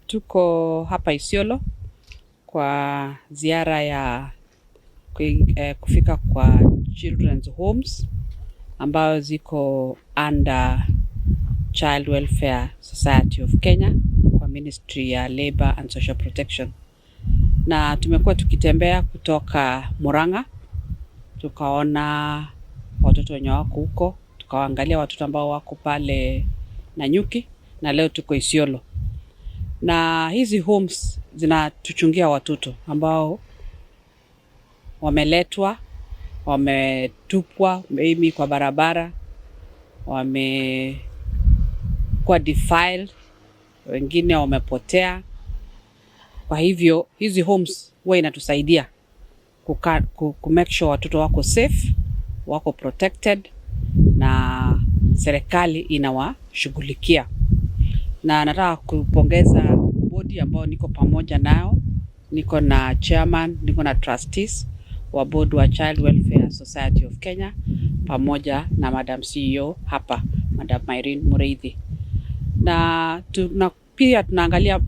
Tuko hapa Isiolo kwa ziara ya kufika kwa children's homes ambayo ziko under Child Welfare Society of Kenya kwa Ministry ya Labor and Social Protection, na tumekuwa tukitembea kutoka Murang'a, tukaona watoto wenye wako huko, tukawaangalia watoto ambao wako pale Nanyuki, na leo tuko Isiolo. Na hizi homes zinatuchungia watoto ambao wameletwa, wametupwa maybe kwa barabara, wamekuwa defiled, wengine wamepotea. Kwa hivyo hizi homes huwa inatusaidia ku make sure watoto wako safe, wako protected na serikali inawashughulikia. Na nataka kupongeza bodi ambao niko pamoja nao, niko na chairman, niko na trustees wa board wa Child Welfare Society of Kenya pamoja na Madam CEO hapa, Madam Irene Mureithi. Na pia tunaangalia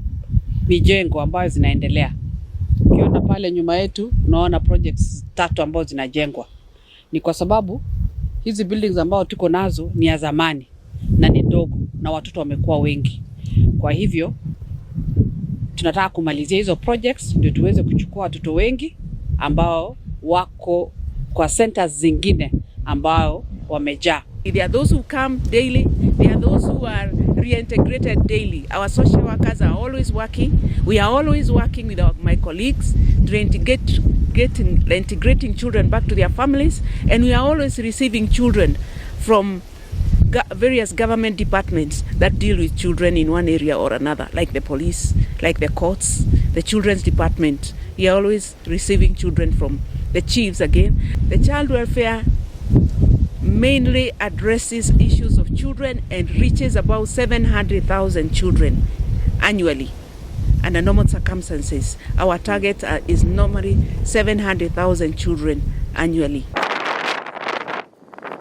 mijengo ambayo zinaendelea. Ukiona pale nyuma yetu unaona projects tatu ambazo zinajengwa, ni kwa sababu hizi buildings ambao tuko nazo ni ya zamani na ni ndogo na watoto wamekuwa wengi. Kwa hivyo tunataka kumalizia hizo projects ndio tuweze kuchukua watoto wengi ambao wako kwa centers zingine ambao wamejaa. There are those who come daily, there are those who are reintegrated daily. Our social workers are always working. We are always working with my colleagues to reintegrating children back to their families, and we are always receiving children from various government departments that deal with children in one area or another, like the police, like the courts, the children's department. We are always receiving children from the chiefs again. The child welfare mainly addresses issues of children and reaches about 700,000 children annually under normal circumstances. Our target is normally 700,000 children annually.